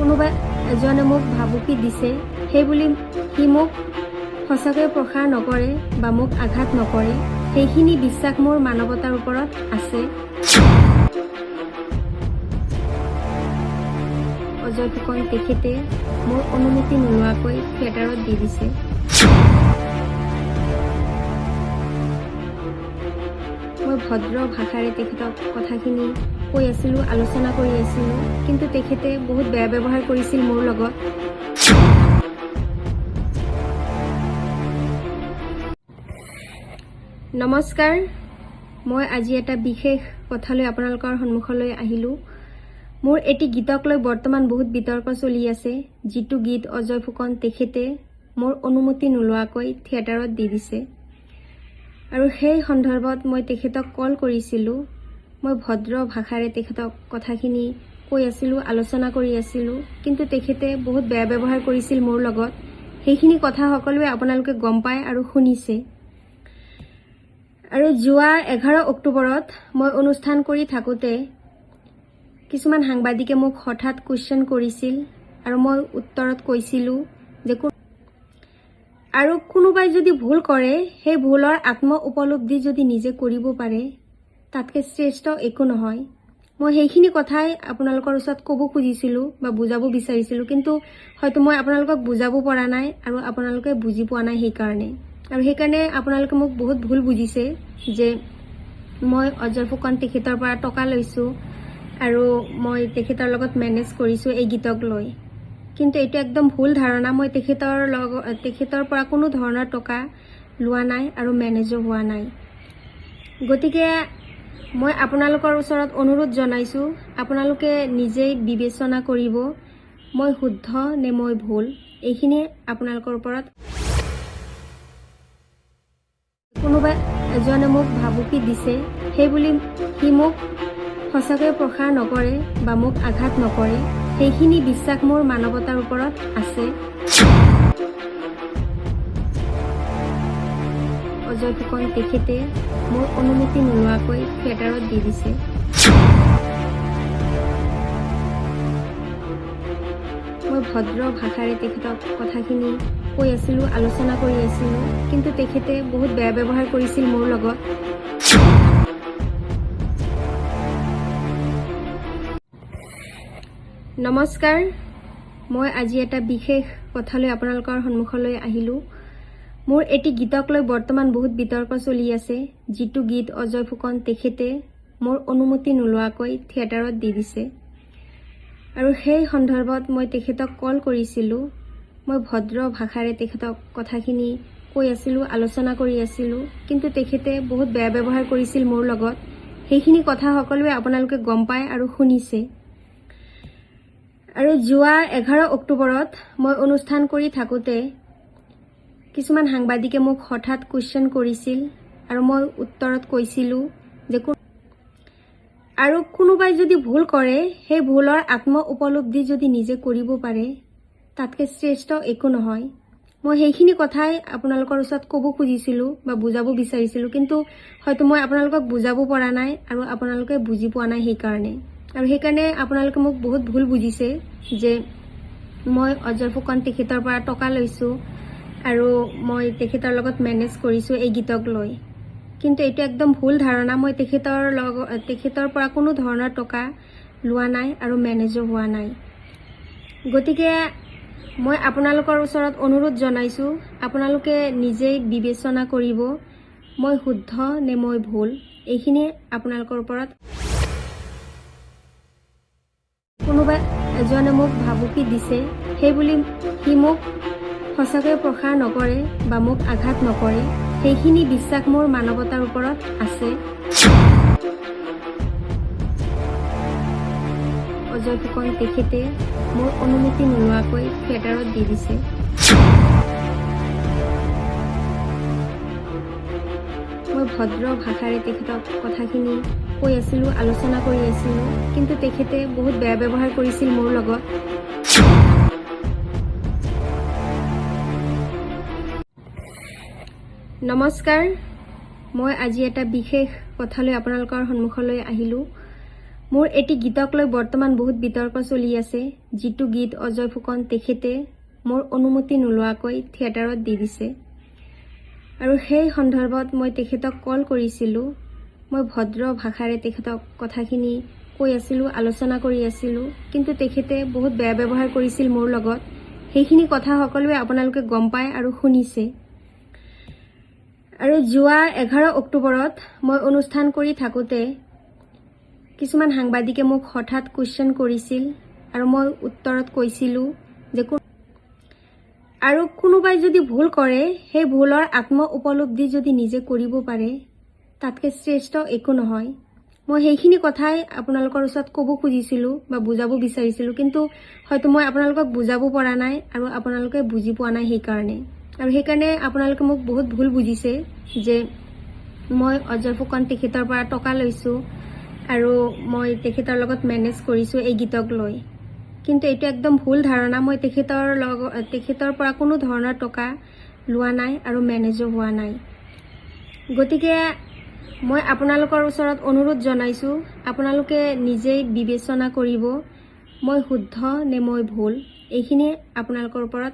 কোনোবা এজনে মোক ভাবুকি দিছে, সেইবুলি সি মোক সঁচাকৈ প্ৰসাৰ নকৰে বা মোক আঘাত নকৰে। সেইখিনি বিশ্বাস মোৰ মানৱতাৰ ওপৰত আছে। অজয় ফুকন তেখেতে মোৰ অনুমতি নোলোৱাকৈ থিয়েটাৰত দি দিছে। মই ভদ্ৰ ভাষাৰে তেখেতক কথাখিনি কৈ আছিলোঁ, আলোচনা কৰি আছিলোঁ, কিন্তু তেখেতে বহুত বেয়া ব্যৱহাৰ কৰিছিল মোৰ লগত। নমস্কাৰ, মই আজি এটা বিশেষ কথালৈ আপোনালোকৰ সন্মুখলৈ আহিলোঁ। মোৰ এটি গীতক লৈ বৰ্তমান বহুত বিতৰ্ক চলি আছে, যিটো গীত অজয় ফুকন তেখেতে মোৰ অনুমতি নোলোৱাকৈ থিয়েটাৰত দি দিছে। আৰু সেই সন্দৰ্ভত মই তেখেতক কল কৰিছিলোঁ। মই ভদ্ৰ ভাষাৰে তেখেতক কথাখিনি কৈ আছিলোঁ, আলোচনা কৰি আছিলোঁ, কিন্তু তেখেতে বহুত বেয়া ব্যৱহাৰ কৰিছিল মোৰ লগত। সেইখিনি কথা সকলোৱে আপোনালোকে গম পায় আৰু শুনিছে। আৰু যোৱা 11 অক্টোবৰত মই অনুষ্ঠান কৰি থাকোঁতে কিছুমান সাংবাদিকে মোক হঠাৎ কুৱেশ্যন কৰিছিল আৰু মই উত্তৰত কৈছিলোঁ যে আৰু কোনোবাই যদি ভুল কৰে, সেই ভুলৰ আত্ম উপলব্ধি যদি নিজে কৰিব পাৰে, তাতকৈ শ্ৰেষ্ঠ একো নহয়। মই সেইখিনি কথাই আপোনালোকৰ ওচৰত ক'ব খুজিছিলোঁ বা বুজাব বিচাৰিছিলোঁ, কিন্তু হয়তো মই আপোনালোকক বুজাব পৰা নাই আৰু আপোনালোকে বুজি পোৱা নাই সেইকাৰণে। আৰু সেইকাৰণে আপোনালোকে মোক বহুত ভুল বুজিছে যে মই অজয় ফুকন তেখেতৰ পৰা টকা লৈছোঁ আৰু মই তেখেতৰ লগত মেনেজ কৰিছোঁ এই গীতক লৈ। কিন্তু এইটো একদম ভুল ধাৰণা। মই তেখেতৰ পৰা কোনো ধৰণৰ টকা লোৱা নাই আৰু মেনেজো হোৱা নাই। গতিকে মই আপোনালোকৰ ওচৰত অনুৰোধ জনাইছোঁ, আপোনালোকে নিজেই বিবেচনা কৰিব মই শুদ্ধ নে মই ভুল। এইখিনি আপোনালোকৰ ওপৰত। কোনোবা এজনে মোক ভাবুকি দিছে, সেইবুলি সি মোক সঁচাকৈ প্ৰসাৰ নকৰে বা মোক আঘাত নকৰে। সেইখিনি বিশ্বাস মোৰ মানৱতাৰ ওপৰত আছে। অজয় ফুকন তেখেতে মোৰ অনুমতি নোলোৱাকৈ থিয়েটাৰত দি দিছে। মই ভদ্ৰ ভাষাৰে তেখেতক কথাখিনি কৈ আছিলোঁ, আলোচনা কৰি আছিলোঁ, কিন্তু তেখেতে বহুত বেয়া ব্যৱহাৰ কৰিছিল মোৰ লগত। নমস্কাৰ, মই আজি এটা বিশেষ কথালৈ আপোনালোকৰ সন্মুখলৈ আহিলোঁ। মোৰ এটি গীতক লৈ বৰ্তমান বহুত বিতৰ্ক চলি আছে, যিটো গীত অজয় ফুকন তেখেতে মোৰ অনুমতি নোলোৱাকৈ থিয়েটাৰত দি দিছে। আৰু সেই সন্দৰ্ভত মই তেখেতক কল কৰিছিলোঁ। মই ভদ্ৰ ভাষাৰে তেখেতক কথাখিনি কৈ আছিলোঁ, আলোচনা কৰি আছিলোঁ, কিন্তু তেখেতে বহুত বেয়া ব্যৱহাৰ কৰিছিল মোৰ লগত। সেইখিনি কথা সকলোৱে আপোনালোকে গম পায় আৰু শুনিছে। আৰু যোৱা 11 অক্টোবৰত মই অনুষ্ঠান কৰি থাকোঁতে কিছুমান সাংবাদিকে মোক হঠাৎ কুৱেশ্যন কৰিছিল আৰু মই উত্তৰত কৈছিলোঁ যে আৰু কোনোবাই যদি ভুল কৰে, সেই ভুলৰ আত্ম উপলব্ধি যদি নিজে কৰিব পাৰে, তাতকৈ শ্ৰেষ্ঠ একো নহয়। মই সেইখিনি কথাই আপোনালোকৰ ওচৰত ক'ব খুজিছিলোঁ বা বুজাব বিচাৰিছিলোঁ, কিন্তু হয়তো মই আপোনালোকক বুজাব পৰা নাই আৰু আপোনালোকে বুজি পোৱা নাই সেইকাৰণে। আৰু সেইকাৰণে আপোনালোকে মোক বহুত ভুল বুজিছে যে মই অজয় ফুকন তেখেতৰ পৰা টকা লৈছোঁ আৰু মই তেখেতৰ লগত মেনেজ কৰিছোঁ এই গীতক লৈ। কিন্তু এইটো একদম ভুল ধাৰণা। মই তেখেতৰ পৰা কোনো ধৰণৰ টকা লোৱা নাই আৰু মেনেজো হোৱা নাই। গতিকে মই আপোনালোকৰ ওচৰত অনুৰোধ জনাইছোঁ, আপোনালোকে নিজেই বিবেচনা কৰিব মই শুদ্ধ নে মই ভুল। এইখিনি আপোনালোকৰ ওপৰত। কোনোবা এজনে মোক ভাবুকি দিছে, সেইবুলি সি মোক সঁচাকৈ প্ৰসাৰ নকৰে বা মোক আঘাত নকৰে। সেইখিনি বিশ্বাস মোৰ মানৱতাৰ ওপৰত আছে। অজয় ফুকন তেখেতে মোৰ অনুমতি নোলোৱাকৈ থিয়েটাৰত দি দিছে। মই ভদ্ৰ ভাষাৰে তেখেতক কথাখিনি কৈ আছিলোঁ, আলোচনা কৰি আছিলোঁ, কিন্তু তেখেতে বহুত বেয়া ব্যৱহাৰ কৰিছিল মোৰ লগত। নমস্কাৰ, মই আজি এটা বিশেষ কথালৈ আপোনালোকৰ সন্মুখলৈ আহিলোঁ। মোৰ এটি গীতক লৈ বৰ্তমান বহুত বিতৰ্ক চলি আছে, যিটো গীত অজয় ফুকন তেখেতে মোৰ অনুমতি নোলোৱাকৈ থিয়েটাৰত দি দিছে। আৰু সেই সন্দৰ্ভত মই তেখেতক কল কৰিছিলোঁ। মই ভদ্ৰ ভাষাৰে তেখেতক কথাখিনি কৈ আছিলোঁ, আলোচনা কৰি আছিলোঁ, কিন্তু তেখেতে বহুত বেয়া ব্যৱহাৰ কৰিছিল মোৰ লগত। সেইখিনি কথা সকলোৱে আপোনালোকে গম পায় আৰু শুনিছে। আৰু যোৱা 11 অক্টোবৰত মই অনুষ্ঠান কৰি থাকোঁতে কিছুমান সাংবাদিকে মোক হঠাৎ কুৱেশ্যন কৰিছিল আৰু মই উত্তৰত কৈছিলোঁ যে আৰু কোনোবাই যদি ভুল কৰে, সেই ভুলৰ আত্ম উপলব্ধি যদি নিজে কৰিব পাৰে, তাতকৈ শ্ৰেষ্ঠ একো নহয়। মই সেইখিনি কথাই আপোনালোকৰ ওচৰত ক'ব খুজিছিলোঁ বা বুজাব বিচাৰিছিলোঁ, কিন্তু হয়তো মই আপোনালোকক বুজাব পৰা নাই আৰু আপোনালোকে বুজি পোৱা নাই। সেইকাৰণে আপোনালোকে মোক বহুত ভুল বুজিছে যে মই অজয় ফুকন তেখেতৰ পৰা টকা লৈছোঁ আৰু মই তেখেতৰ লগত মেনেজ কৰিছোঁ এই গীতক লৈ। কিন্তু এইটো একদম ভুল ধাৰণা। মই তেখেতৰ পৰা কোনো ধৰণৰ টকা লোৱা নাই আৰু মেনেজো হোৱা নাই। গতিকে মই আপোনালোকৰ ওচৰত অনুৰোধ জনাইছোঁ, আপোনালোকে নিজেই বিবেচনা কৰিব মই শুদ্ধ নে মই ভুল। এইখিনিয়ে আপোনালোকৰ ওপৰত।